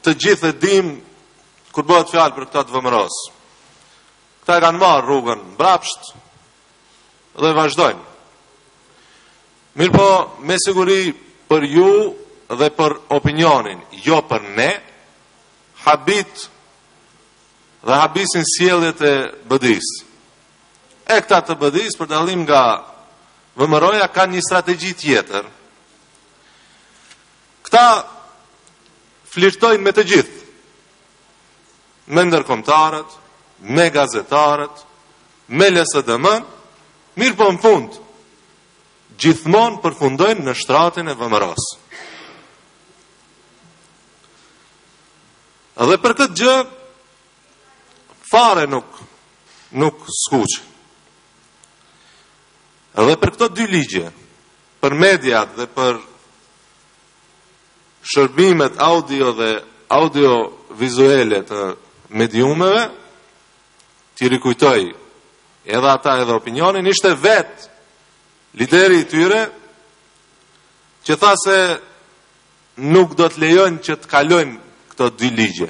të gjithë e dimë kur bëhet fjalë për këta të VMRO-së. Këta e kanë marrë rrugën mbrapsht dhe vazhdojnë. Mirëpo, me siguri për ju dhe për opinionin, jo për ne, habit dhe habisin sjelljet e BDI-së. E këta të BDI-së, për dallim nga VMRO-ja, kanë një strategji tjetër. Këta flirtojnë me të gjithë, me ndërkombëtarët, me gazetarët, me LSDM-në, mirëpo në fund, gjithmonë përfundojnë në shtratin e VMRO-së. Dhe për këtë gjë, fare nuk, nuk skuqen. Dhe për këto dy ligje, për mediat dhe për shërbimet audio dhe audiovizuale të mediumeve, t'i rikujtoj edhe ata edhe opinionin, ishte vetë lideri i tyre që tha se nuk do të lejojnë që të kalojnë këto dy ligje.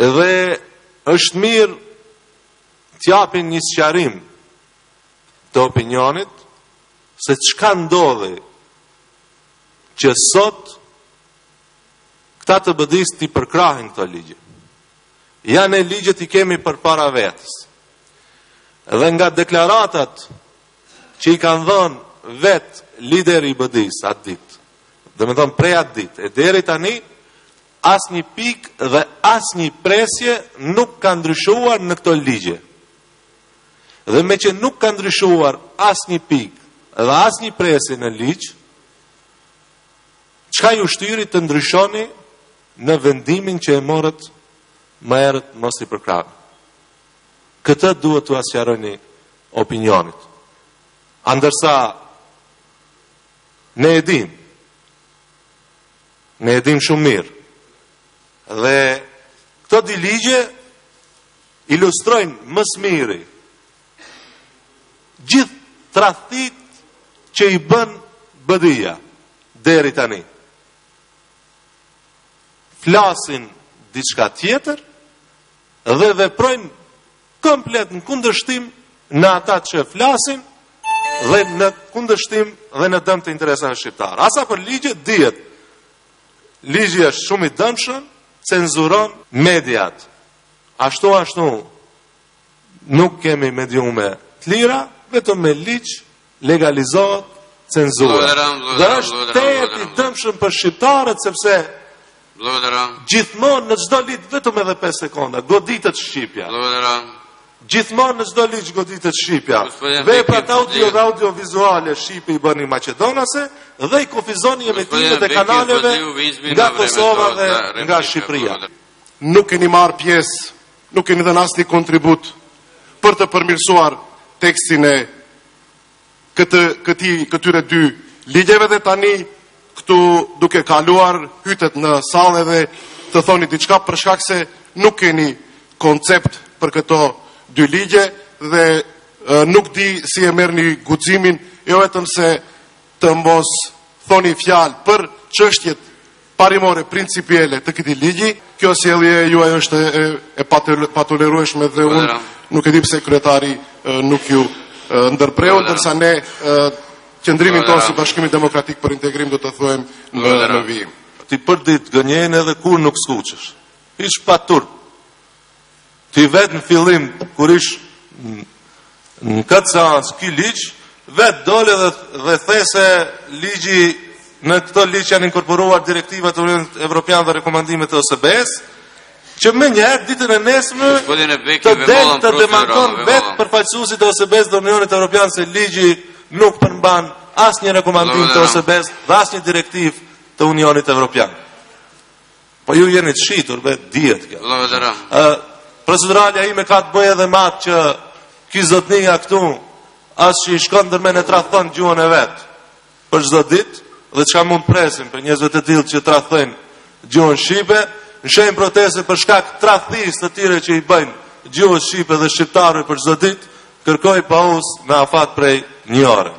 Edhe është mirë t'japin një sqarim të opinionit se çka ndodhi që sot këta të BDI-së t'i përkrahin këto ligje. Ja ne ligjet i kemi përpara vetes. Dhe nga deklaratat që i kanë dhënë vetë lideri i BDI-së atë ditë, domethënë prej atë ditë, e deri tani, asnjë pikë dhe asnjë presje nuk ka ndryshuar në këto ligje. Dhe meqë nuk ka ndryshuar asnjë pikë dhe asnjë presje në ligj, çka ju shtyri të ndryshoni në vendimin që e morët më herët mos i përkrahni. Këtë duhet t'ua sqaroni opinionit. A ndërsa ne e dimë, ne e dimë shumë mirë, dhe këto dy ligje ilustrojnë më së miri gjithë tradhtitë që i bën BDI-ja deri tani. Flasin diçka tjetër dhe veprojnë komplet në kundërshtim në ata që flasin dhe në kundërshtim dhe në dëm të interesave shqiptare. A sa për ligje dihet. Ligji është shumë i dëmshëm, cenzuron mediat. Ashtu ashtu nuk kemi mediume të lira, vetëm me ligj legalizohet cenzura. Dhe është tejet i dëmshëm për shqiptarët sepse gjithmonë në çdo ligj vetëm edhe 5 sekonda goditet shqipja. Gjithmonë në çdo ligj goditet shqipja. Veprat audio dhe audiovizuale shqipe i bëni maqedonase dhe i kufizoni emetimet e kanaleve nga Kosova dhe nga Shqipëria. Nuk keni marrë pjesë, nuk keni dhënë asnjë kontribut për të përmirësuar tekstin e këtë, këtij, këtyre dy ligjeve dhe tani këtu duke kaluar hytet në sallë edhe të thoni diçka për shkak se nuk keni koncept për këto dy ligje dhe nuk di si e merrni guximin jo vetëm se të mos thoni fjalë për çështjet parimore principiele të këtij ligji. Kjo sjellje juaj është e, e patolerueshme dhe unë nuk e di pse kryetari nuk ju ndërpreu, ndërsa ne qëndrimin tonë si Bashkimi Demokratik për Integrim do të thuajmë në, në vijim. Ti për ditë gënjen edhe kur nuk skuqesh. Hiç pa turp. Ti vetë në fillim, kur ish në këtë seancë ky ligj, vetë dole dhe, dhe the se ligji në këto ligj janë inkorporuar direktivat e Unionit Evropian dhe rekomandimet e OSBE-s, që menjëherë ditën e nesme të del të demanton vetë përfaqësuesit e OSBE-s dhe Unionit Evropian se ligji nuk përmban asnjë rekomandim të OSBE-s dhe asnjë direktivë të Unionit Evropian. Po ju jeni të shitur, be, dihet kjo. Благодарам. Ë, proceduralja ime ka të bëjë edhe me atë që ky zotnia këtu as që i shkon ndërmend e tradhton gjuhën e vet për çdo ditë dhe çka mund të presim për njerëzve të tillë që tradhtojnë gjuhën shqipe, në shenjë proteste për shkak tradhtisë të tyre që i bëjnë gjuhës shqipe dhe shqiptarëve për çdo ditë, kërkoj pauzë në afat prej një ore.